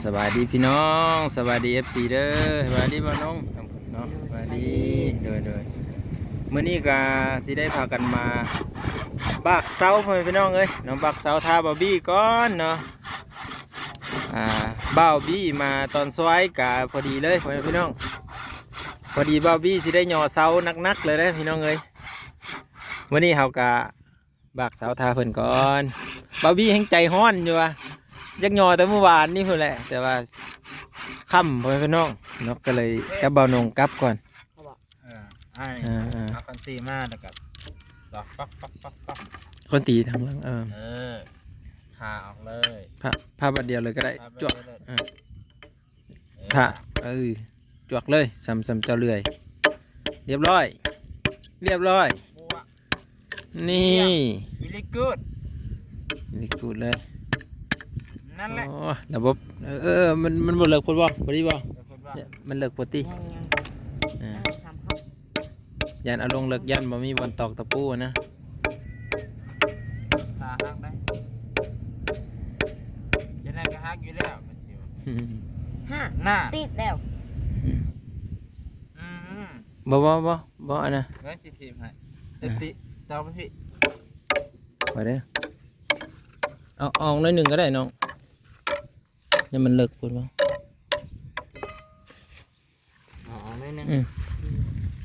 ສະບາຍດີພີ່ນ້ອງ ສະບາຍດີ ເອັຟຊີ ເດີ ສະບາຍດີບ່າວນົງເນາະ ສະບາຍດີ ໂດຍໆ ມື້ນີ້ກະຊິໄດ້ພາກັນມາບາກເສົາ ພໍ່ແມ່ພີ່ນ້ອງເອີຍເນາະ ບາກເສົາຖ້າບ່າວບີກ່ອນເນາະ ອ່າ ບ່າວບີມາຕອນສວາຍກະພໍດີເລີຍ ພໍ່ແມ່ພີ່ນ້ອງ ພໍດີບ່າວບີຊິໄດ້ຍໍເສົາໜັກໆເລີຍເດ້ພີ່ນ້ອງເອີຍ ມື້ນີ້ເຮົາກະ ບາກເສົາຖ້າເພິ່ນກ່ອນ ບ່າວບີແຮ່ງໃຈຮ້ອນຢູ່ວ່າ ຢາກຍໍແຕ່ມື້ວານນີ້ພຸ້ນແຫຼະ ແຕ່ວ່າຄ່ຳ ພໍ່ແມ່ພີ່ນ້ອງເນາະ ກໍເລີຍກັບບ່າວນົງກັບກ່ອນ ເອີ ອ້າຍ ເອີໆ ເອົາຄັນຕີມາ ແລ້ວກໍຕອກປັກໆໆ ຄົນຕີທາງຫຼັງ ເອີ ເອີ ຜ່າອອກເລີຍ ຜ່າ ຜ່າບາດດຽວເລີຍກໍໄດ້ ຈວກ ເອີ ເອີ ຜ່າ ເອີ ຈວກເລີຍ ສ່ຳ ສ່ຳເຈົ້າເລື່ອຍ ລຽບຮ້ອຍ ລຽບຮ້ອຍ ນີ້ very good very good ເລີຍ ນັ້ນແຫຼະ ໂອ້ ລະບົບ ເອີ ເອີ ມັນ ມັນບໍ່ເລິກໂພດບໍ່? ພໍດີບໍ່? ເລິກໂພດບໍ່? ມັນເລິກໂພດຕິ? ຍັງໆ ເອີ ຍັງສາມຄັບ ຢ້ານເອົາລົງເລິກ ຢ້ານບໍ່ມີບ່ອນຕອກຕະປູນະ ຂາຫັກໄດ໋ ຈະໄດ້ກໍຫັກຢູ່ແລ້ວ ຫາ ໜ້າ ຕິດແລ້ວ ອືມ ບໍ່ ບໍ່ ບໍ່ ບໍ່ ອັນນະ ເບິ່ງຊິຖີບໃຫ້ ເອີ ຕິດ ຕໍ່ໄປພີ້ ໄປເດີ້ ເອົາອອກໜ້ອຍໜຶ່ງກໍໄດ້ນ້ອງ ຢ້ານມັນເລິກພຸ້ນບໍ່ ເອົາອອກໜ້ອຍໜຶ່ງ ອືມ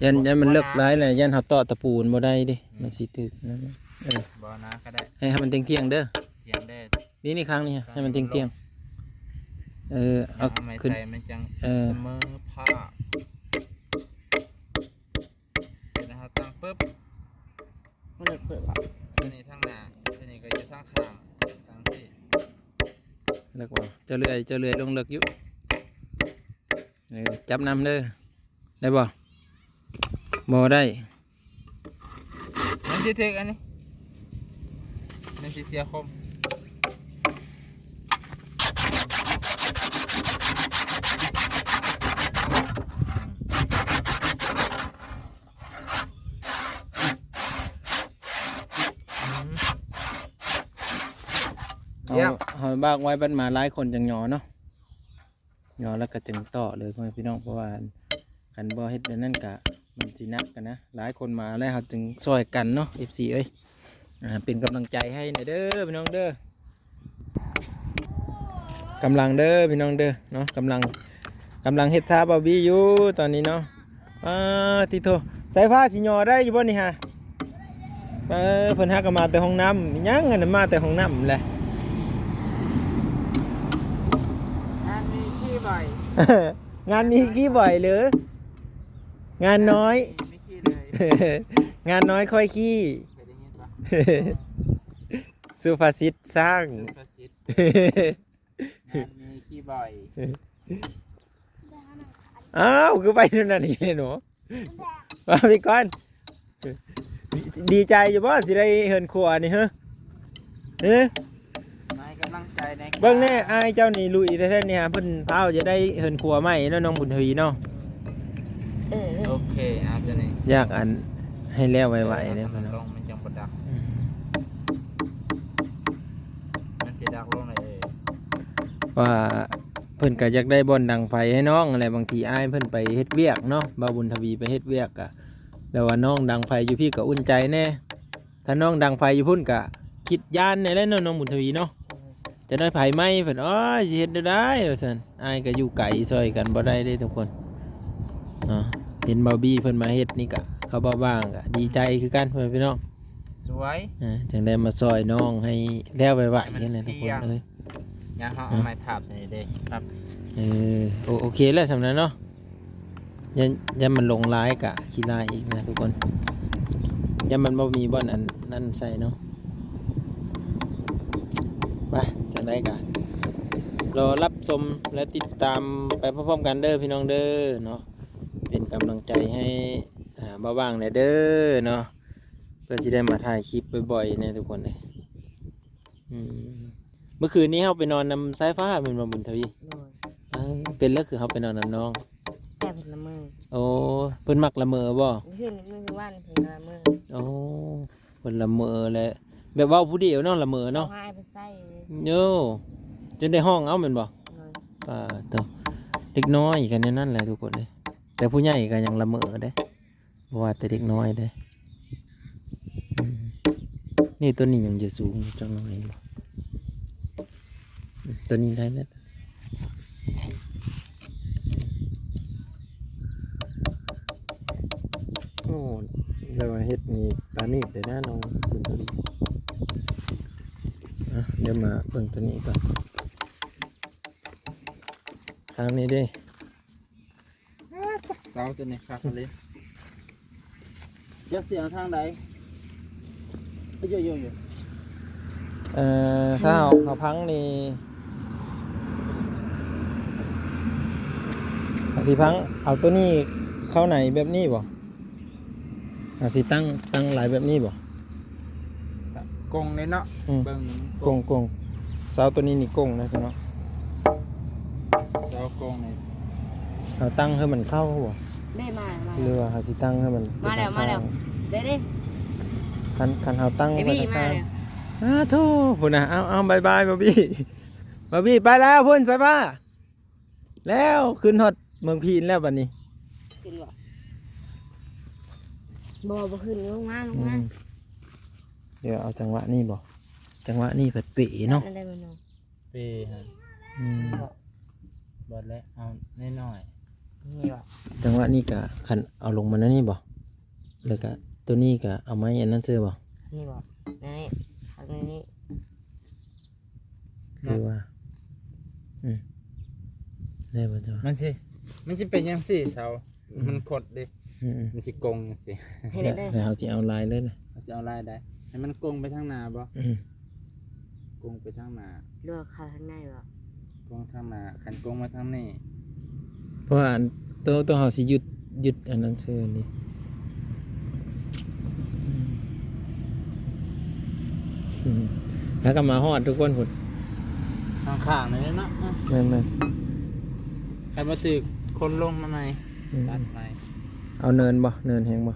ຢ້ານ ຢ້ານມັນເລິກຫຼາຍແຫຼະ ຢ້ານເຮົາຕອກຕະປູມັນບໍ່ໄດ້ເດ້ ອືມ ມັນຊິຖືກນັ້ນ ເອີ ບໍ່ນາກໍໄດ້ ໃຫ້ ໃຫ້ມັນທ່ຽງໆເດີ້ ທ່ຽງເດີ້ ນີ້ ນີ້ຂ້າງນີ້ ຂ້າງນີ້ ໃຫ້ມັນທ່ຽງໆ ເອີ ເອົາ ເອົາໄມ້ຂຶ້ນ ໃສ່ມັນຈັ່ງ ເອີ ສະເໝີພາບ ເຮັດໃຫ້ເຮົາຕັ້ງປຶບ ມັນເລີກເປີດບໍ່? ຕົວນີ້ທາງໜ້າ ຕົວນີ້ກໍຢູ່ທາງຂ້າງ ທາງທີ່ ເລີກບໍ່? ເຈົ້າເລື່ອຍ ເຈົ້າເລື່ອຍລົງເລິກຢູ່ ເອີ ຈັບນຳເດີ້ ໄດ້ບໍ່? ບໍ່ໄດ້ ມັນຊິຖືກອັນນີ້ ມັນຊິເສຍຄົມ. ເຮົາ ເຮົາບາກໄວ້ບັດມາຫຼາຍຄົນຈັ່ງຍໍເນາະ ຍໍແລ້ວກໍຈຶ່ງຕໍ່ເລີຍພໍ່ແມ່ພີ່ນ້ອງ ເພາະວ່າຄັນບໍ່ເຮັດແບບນັ້ນກະມັນຊິໜັກຫັ້ນນະ ຫຼາຍຄົນມາແລ້ວເຮົາຈຶ່ງຊ່ອຍກັນເນາະ ເອັຟຊີ ເອີຍ ອ່າ ເປັນກຳລັງໃຈໃຫ້ແດ່ເດີ້ພີ່ນ້ອງເດີ້. ກຳລັງເດີ້ພີ່ນ້ອງເດີ້ເນາະ ກຳລັງ ກຳລັງເຮັດທ່າບ່າວບີຢູ່ຕອນນີ້ເນາະ ປາດຕິໂທ ສາຍຟ້າຊິຍໍໄດ້ຢູ່ບໍ່ນີ້ຫາ ເອີ ເພິ່ນຫາກໍມາແຕ່ຫ້ອງນ້ຳ ອີຫຍັງຫັ້ນນະ ມາແຕ່ຫ້ອງນ້ຳແຫຼະ ງານມີຂີ້ບ່ອຍ ງານມີຂີ້ບ່ອຍຫຼື ງານນ້ອຍ ມີຂີ້ເລີຍ ງານນ້ອຍຄ່ອຍຂີ້ ເຄີຍໄດ້ຍິນບໍ່? ສຸພາສິດຊ້າງ ສຸພາສິດ ງານມີຂີ້ບ່ອຍ ອ້າວ ຄືໄປນັ້ນນີ້ເນາະ ວ່າໄປກ່ອນ ດີໃຈຢູ່ບໍ່ ຊິໄດ້ເຮືອນຄົວນີ້ ເຮີ ເຮີ ໃຫ້ກຳລັງໃຈແດ່ ເບິ່ງແດ່ ອ້າຍເຈົ້ານີ້ລຸຍແທ້ໆນີ້ຫາ ເພິ່ນພ້າວຈະໄດ້ເຮືອນຄົວໃໝ່ເນາະ ນ້ອງບຸນທະວີເນາະ ເອີ ໂອເຄ ເອົາຕົວນີ້ ຢາກອັນ ໃຫ້ແລ້ວໄວໆເດ້ ເອີ ເນາະ ມັນຈັ່ງບໍ່ດັກ ອືມ ມັນຊິດັກລົງໄດ້ເອີ ວ່າເພິ່ນກໍຢາກໄດ້ບ່ອນດັງໄຟໃຫ້ນ້ອງຫັ້ນແຫຼະ ບາງທີອ້າຍເພິ່ນໄປເຮັດວຽກເນາະ ບ່າວບຸນທະວີໄປເຮັດວຽກກະ ແລ້ວວ່ານ້ອງດັງໄຟຢູ່ພີ້ກໍອຸ່ນໃຈແດ່ ຖ້ານ້ອງດັງໄຟຢູ່ພຸ້ນກະຄິດຢ້ານແດ່ແຫຼະເນາະ ນ້ອງບຸນທະວີເນາະ ອືມ ຈັກໜ້ອຍໄຟໄໝ້ເພິ່ນ ໂອ້ຍ ຊິເຮັດແນວໃດວ່າຊັ້ນ ອ້າຍກໍຢູ່ໄກຊ່ອຍກັນບໍ່ໄດ້ເດ້ທຸກຄົນເນາະ ເຫັນບ່າວບີເພິ່ນມາເຮັດນີ້ກະ ເຂົາບ່າວບາງກະດີໃຈຄືກັນ ພໍ່ແມ່ພີ່ນ້ອງ ສວຍ ເອີ ຈັ່ງໄດ້ມາຊ່ອຍນ້ອງໃຫ້ແລ້ວໄວໆຫັ້ນແຫຼະທຸກຄົນເອີຍ ຍາມເຮົາເອົາໄມ້ທາບໃສ່ເດ້ ເອີ ໂອ ໂອເຄແລ້ວສ່ຳນັ້ນເນາະ ຢ້ານ ຢ້ານມັນລົງຫຼາຍກະຂີ້ລາຍອີກນະທຸກຄົນ ຢ້ານມັນບໍ່ມີບ່ອນອັນນັ້ນໃສ່ເນາະ ໄປ ຈັ່ງໃດກະລໍຮັບຊົມ ແລະ ຕິດຕາມໄປພ້ອມໆກັນເດີພີ່ນ້ອງເດີເນາະ ເປັນກຳລັງໃຈໃຫ້ ອ່າ ບ່າວຫວ່າງແດ່ເດີເນາະ ເພື່ອຊິໄດ້ມາຖ່າຍຄລິບບ່ອຍໆແດ່ທຸກຄົນເອີຍ ອືມ ເມື່ອຄືນນີ້ເຮົາໄປນອນນຳສາຍຟ້າແມ່ນບໍ່ ບຸນທະວີ? ໂດຍ ເອີ ເປັນແລ້ວຄືເຮົາໄປນອນນຳນ້ອງ ແຕ່ເພິ່ນລະເມີ ໂອ້ ເພິ່ນມັກລະເມີບໍ່? ຄືມື້ວານເພິ່ນລະເມີ ໂອ້ ເພິ່ນລະເມີແຫຼະ ແບບເວົ້າຜູ້ດຽວເນາະ ລະເມີເນາະ ເອົາຫາຍໄປໃສ່ ໂຍ ຈົນໄດ້ຮ້ອງເອົາແມ່ນບໍ່? ໂດຍ ປາໂຕ ເດັກນ້ອຍກໍແນວນັ້ນແຫຼະທຸກຄົນເອີຍ ແຕ່ຜູ້ໃຫຍ່ກໍຍັງລະເມີເດ້ ບໍ່ວ່າແຕ່ເດັກນ້ອຍເດ້. ອືມ ນີ້ຕົວນີ້ຍັງຈະສູງຈັກໜ້ອຍ ເຫັນບໍ່? ອືມ ຕົວນີ້ໄດ້ແລ້ວ. ໂອ້ ແລ້ວວ່າເຮັດນີ້ປານີດເດ້ນະນ້ອງບຸນທະວີ. ອ່ະ ດຽວມາເບິ່ງຕົວນີ້ກ່ອນ ທາງນີ້ເດ້. ເສົາຕົວນີ້ຄັກອີ່ຫຼີ ຈັກຊິເອົາທາງໃດ? ໂຢໂຢໂຢ ເອີ ຖ້າເຮົາ ເຮົາພັງນີ້ ເຮົາຊິພັງເອົາຕົວນີ້ເຂົ້າໃນແບບນີ້ບໍ່? ເຮົາຊິຕັ້ງ ຕັ້ງລາຍແບບນີ້ບໍ່? ກົງເລີຍເນາະ. ອືມ ເບິ່ງ ກົງ ກົງ ເສົາຕົວນີ້ນີ້ກົງນະພີ່ນ້ອງ ເສົາກົງນີ້ ເຮົາຕັ້ງໃຫ້ມັນເຂົ້າບໍ່? ເດ້ ມາ ມາ ຫຼືວ່າເຮົາຊິຕັ້ງໃຫ້ມັນ ມາແລ້ວ ມາແລ້ວ ເດ້ ເດ້ ຄັນ ຄັນເຮົາຕັ້ງໄວ້ທາງຂ້າງ ອ້າໂທ້ ພຸ້ນນະ. ເອົາ ເອົາ ບາຍບາຍ ບາບີ ບາບີ ໄປແລ້ວພຸ້ນ ສາຍຟ້າ ແລ້ວ ຂຶ້ນຮອດເມືອງພີນແລ້ວບັດນີ້ ຂຶ້ນບໍ່? ບໍ່ ບໍ່ຂຶ້ນ ລົງມາ ລົງມາ. ອືມ ດຽວເອົາຈັງຫວະນີ້ບໍ່? ຈັງຫວະນີ້ພັດເປເນາະ ເປຫັ້ນ. ອືມ ບໍ່ແຫຼະ ເອົານ້ອຍໆ ນີ້ບໍ່? ຈັງຫວະນີ້ກະຄັນເອົາລົງມາແນວນີ້ບໍ່? ແລ້ວກະໂຕນີ້ກະເອົາໄມ້ອັນນັ້ນເສີບໍ່? ນີ້ບໍ່? ນີ້ ອັນນີ້ ຄືວ່າ ອືມ ໄດ້ບໍ່ເຈົ້າ? ມັນຊິ ມັນຊິເປັນຈັ່ງຊີ້ ເສົາ ອືມ ມັນຄົດເດ້ ອືມ ມັນຊິກົງຈັ່ງຊີ້ ເຮັດໄດ້ ແລ້ວເຮົາຊິເອົາລາຍເລີຍນະ ເຮົາຊິເອົາລາຍໃດ ໃຫ້ມັນກົງໄປທາງໜ້າບໍ່? ອືມ ກົງໄປທາງໜ້າ ຫຼືວ່າເຂົ້າທາງໃນບໍ່? ກົງທາງໜ້າ ຄັນກົງມາທາງນີ້ ເພາະວ່າອັນ ໂຕ ໂຕເຮົາຊິຢຸດ ຢຸດອັນນັ້ນເຊີນີ້ ອືມ ແລ້ວກໍມາຮອດທຸກຄົນພຸ້ນ ຂ້າງໆນີ້ເນາະ ແມ່ນໆ ໃຫ້ມາຖືກຄົນລົງມາໃໝ່ ອືມ ຕັດໃໝ່ ເອົາເນີນບໍ່? ເນີນແຮງບໍ່?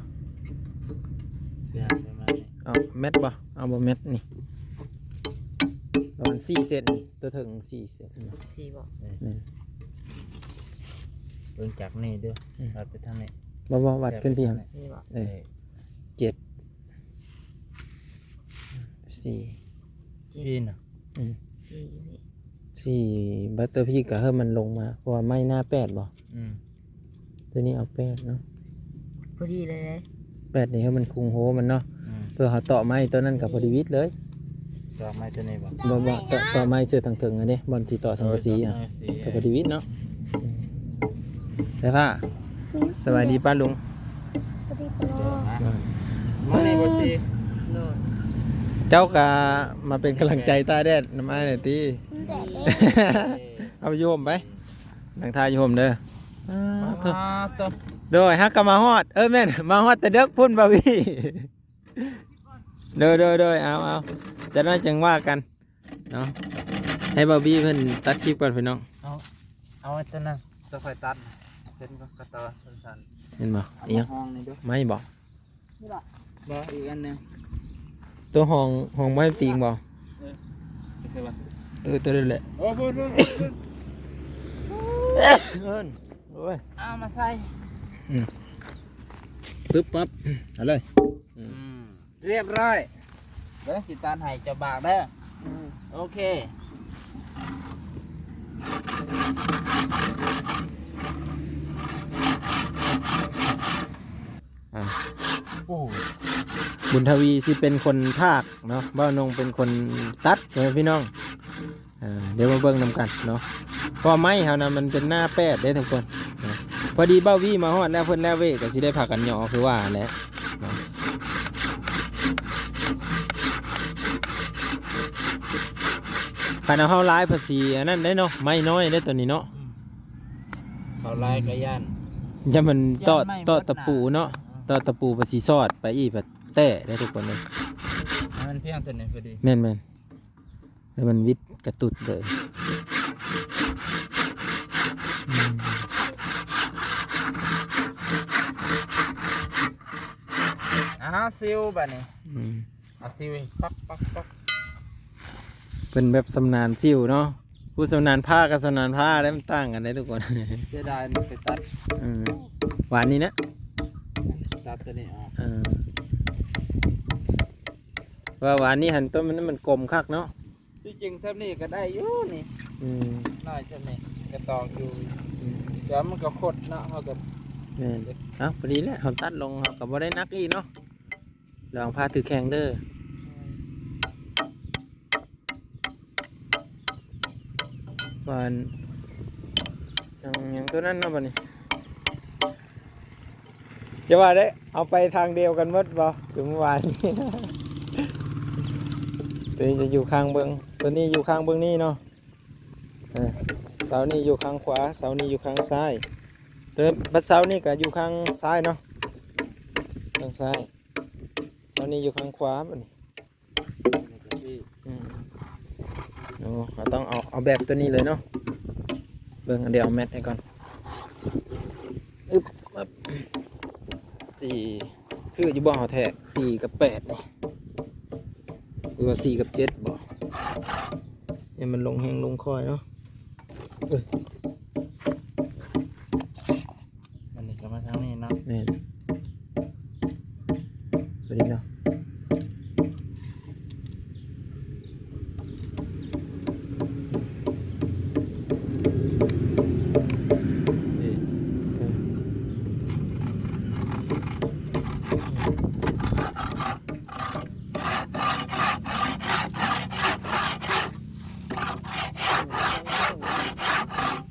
ເອົາແມັດບໍ່? ເອົາບໍ່ແມັດນີ້ ປະມານສີ່ເຊັນ ໂຕເທິງສີ່ເຊັນ ສີ່ບໍ່? ແມ່ນ ເບິ່ງຈາກນີ້ເດີ້ ອືມ ວັດໄປທາງນີ້ ບໍ່ ບໍ່ ວັດຂຶ້ນພີ້ຫັ້ນ ນີ້ບໍ່? ເອີ ເອີ ເຈັດ ສີ່ ສີ່ນະ ອືມ ສີ່ ສີ່ ບັດໂຕພີ້ກໍໃຫ້ມັນລົງມາ ເພາະວ່າໄມ້ໜ້າແປດບໍ່? ອືມ ໂຕນີ້ເອົາແປດເນາະ ພໍດີເລີຍເດ້ ແປດນີ້ໃຫ້ມັນຄຸງໂຮມັນເນາະ ອືມ ເພື່ອເຮົາເຕາະໄມ້ໂຕນັ້ນກໍພໍດີວິດເລີຍ ຕອກໄມ້ຕົວນີ້ບໍ່? ບໍ່ ບໍ່ ຕອກ ຕອກໄມ້ເສື້ອທາງເທິງຫັ້ນເດ້ ບ່ອນຊິຕອກສັງກະສີ ເອີ ຕອກສັງກະສີ ກໍພໍດີວິດເນາະ ອືມ ສາຍຟ້າ ຫືມ ສະບາຍດີປ້າລຸງ ສະບາຍດີປ້າລຸງ ອືມ ມານີ້ບໍ່ຊິ ໂດຍ ເຈົ້າກໍມາເປັນກຳລັງໃຈຕາກແດດນຳອ້າຍໜ່ອຍຕິ ມັນແດດເດ້ ເອົາຢູ່ຮົ່ມໄປ ນັ່ງຖ້າຢູ່ຮົ່ມເດີ ປາດໂທ້ ໂດຍ ເຮົາກໍມາຮອດ ເອີ ແມ່ນ ມາຮອດແຕ່ເດິກພຸ້ນ ບ່າວວີ ໂດຍ ໂດຍ ໂດຍ ເອົາ ເອົາ ຈັກໜ້ອຍຈັ່ງວ່າກັນເນາະ ໃຫ້ບ່າວວີເພິ່ນຕັດຄລິບກ່ອນພີ່ນ້ອງ ເອົາ ເອົາຕົວນັ້ນ ຕົວຂ້ອຍຕັດ ເປັນກະຕໍ່ສັ້ນໆ ແມ່ນບໍ່? ເອົາ ອີຫຍັງ? ມາຫ້ອງນີ້ດູ ໄມ້ບໍ່? ນີ້ບໍ່? ບໍ່ ອີກອັນໜຶ່ງ ຕົວຫ້ອງ ຫ້ອງໄມ້ຕີງບໍ່? ເອີ ໄປໃສວະ? ເອີ ຕົວນັ້ນແຫຼະ ໂອ້ ພຸ້ນ ພຸ້ນ ພຸ້ນ ພຸ້ນ ເອີ້ນ ໂອ້ຍ ເອົາມາໃສ່ ອືມ ປຶບປັບ ເອົາເລີຍ ອືມ ອືມ ຮຽບຮ້ອຍ ເບິ່ງຊິຕັດໃຫ້ເຈົ້າບາກເດີ ອືມ ໂອເຄ ອ່າ ໂອ້ ບຸນທະວີຊິເປັນຄົນພາກເນາະ ບ່າວນົງເປັນຄົນຕັດ ພໍ່ແມ່ພີ່ນ້ອງ ອ່າ ດຽວມາເບິ່ງນຳກັນເນາະ ເພາະວ່າໄມ້ເຮົານະມັນເປັນໜ້າແປດເດ້ທຸກຄົນເນາະ ພໍດີບ່າວວີມາຮອດແລ້ວ ເພິ່ນແລ້ວເວກະຊິໄດ້ພາກັນຫຍໍ້ຄືວ່າແຫຼະເນາະ ຄັນເອົາເຮົາລາຍພາສີອັນນັ້ນໄດ້ເນາະ ໄມ້ນ້ອຍໄດ້ຕົວນີ້ເນາະ ອືມ ເຂົາລາຍກະຢ້ານ ຢ້ານມັນຕອດ ຢ້ານໄມ້ ຕອດຕະປູເນາະ ເອີ ຕອດຕະປູພາສີສອດໄປອີກ ແຕ່ໄດ້ທຸກຄົນເລີຍ ໃຫ້ມັນພຽງຕົວນີ້ພໍດີ ແມ່ນໆ ໃຫ້ມັນວິດກະຕຸດເລີຍ ອືມ ອ້າວ ຊິວບາດນີ້ ອືມ ເອົາຊິວປັກ ປັກ ປັກ ເພິ່ນແບບຊຳນານຊິວເນາະ ຜູ້ຊຳນານພາກັບຊຳນານພາໄດ້ ມັນຕ່າງກັນໄດ໋ທຸກຄົນ. ເສຍດາຍມັນໄປຕັດ ເອີ ຫວານນີ້ນະ ຕັດຕົວນີ້ອອກ. ເອີ ວ່າຫວານນີ້ຫັ້ນ ຕົ້ນມັນ ມັນກົມຄັກເນາະ. ທີ່ຈິງສ່ຳນີ້ກໍໄດ້ຢູ່ນີ້ ອືມ ນ້ອຍສ່ຳນີ້ກໍຕອກຢູ່ ອືມ ແຕ່ວ່າມັນກໍຄົດເນາະ ເຮົາກໍ ແມ່ນ. ເອົ້າ ພໍດີແຫຼະ ເຮົາຕັດລົງ ເຮົາກໍບໍ່ໄດ້ໜັກອີກເນາະ. ລະວັງພາຖືແຂງເດີ. ຫວານ ຫຍັງ ຫຍັງຕົວນັ້ນເນາະ ບັດນີ້ ຢ່າວ່າໄດ້ ເອົາໄປທາງດຽວກັນໝົດບໍ່ ຄືເມື່ອວານນີ້? ຕົວນີ້ຈະຢູ່ຂ້າງເບື້ອງ ຕົວນີ້ຢູ່ຂ້າງເບື້ອງນີ້ເນາະ. ເອີ ເສົານີ້ຢູ່ຂ້າງຂວາ ເສົານີ້ຢູ່ຂ້າງຊ້າຍ. ຕົວບັດເສົານີ້ກໍຢູ່ຂ້າງຊ້າຍເນາະ ຂ້າງຊ້າຍ. ເສົານີ້ຢູ່ຂ້າງຂວາ ບັດນີ້ ອືມ ໂອ້ ເຮົາຕ້ອງເອົາ ເອົາແບບຕົວນີ້ເລີຍເນາະ. ເບິ່ງ ດຽວເອົາແມັດໃຫ້ກ່ອນ. ອຶບ ສີ່ ຖືຢູ່ບໍ່ເຮົາແທກ ສີ່ກັບແປດນີ້ ຫຼືວ່າສີ່ກັບເຈັດບໍ່? ໃຫ້ມັນລົງແຮງລົງຄ່ອຍເນາະ. ເອີ ອັນນີ້ກໍມາທາງນີ້ເນາະ. ແມ່ນ ພໍດີເນາະ.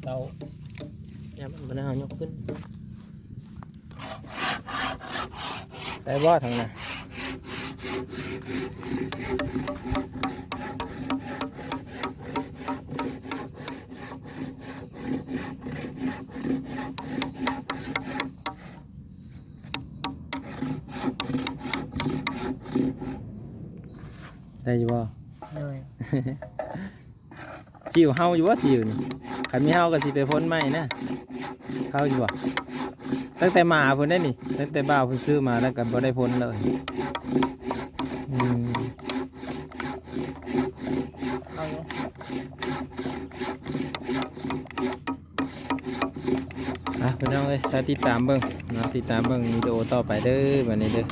ເອົາ ຍາມມັນບໍ່ໄດ້ເຮົາຍົກຂຶ້ນ ໄດ້ບໍ່ທາງນັ້ນ? ໄດ້ຢູ່ບໍ່? ໂດຍ. ຊິວເຫົ່າຢູ່ບໍ່ ຊິວນີ້? ຄັນມີເຫົ່າກໍຊິໄປພົ່ນໃໝ່ນະ. ເຂົ້າຢູ່ບໍ່? ຕັ້ງແຕ່ມາພຸ້ນເດ້ນີ້ ຕັ້ງແຕ່ບ່າວເພິ່ນຊື້ມາແລ້ວກໍບໍ່ໄດ້ພົ່ນເລີຍ. ອືມ ເຂົ້າຢູ່. ອ່ະ ພີ່ນ້ອງເອີຍ ຖ້າຕິດຕາມເບິ່ງເນາະ ຕິດຕາມເບິ່ງວິດີໂອຕໍ່ໄປເດີ ບັດນີ້ເດີ.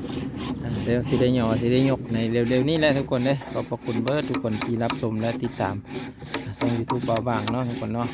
ອ່ະ ດຽວຊິໄດ້ຫຍໍ້ ຊິໄດ້ຍົກໃນເລັວໆນີ້ແຫຼະທຸກຄົນເດີ. ຂອບພະຄຸນເບິດທຸກຄົນທີ່ຮັບຊົມ ແລະ ຕິດຕາມ ອ່ະ ຊ່ອງຢູທູບບ່າວບາງເນາະ ທຸກຄົນເນາະ.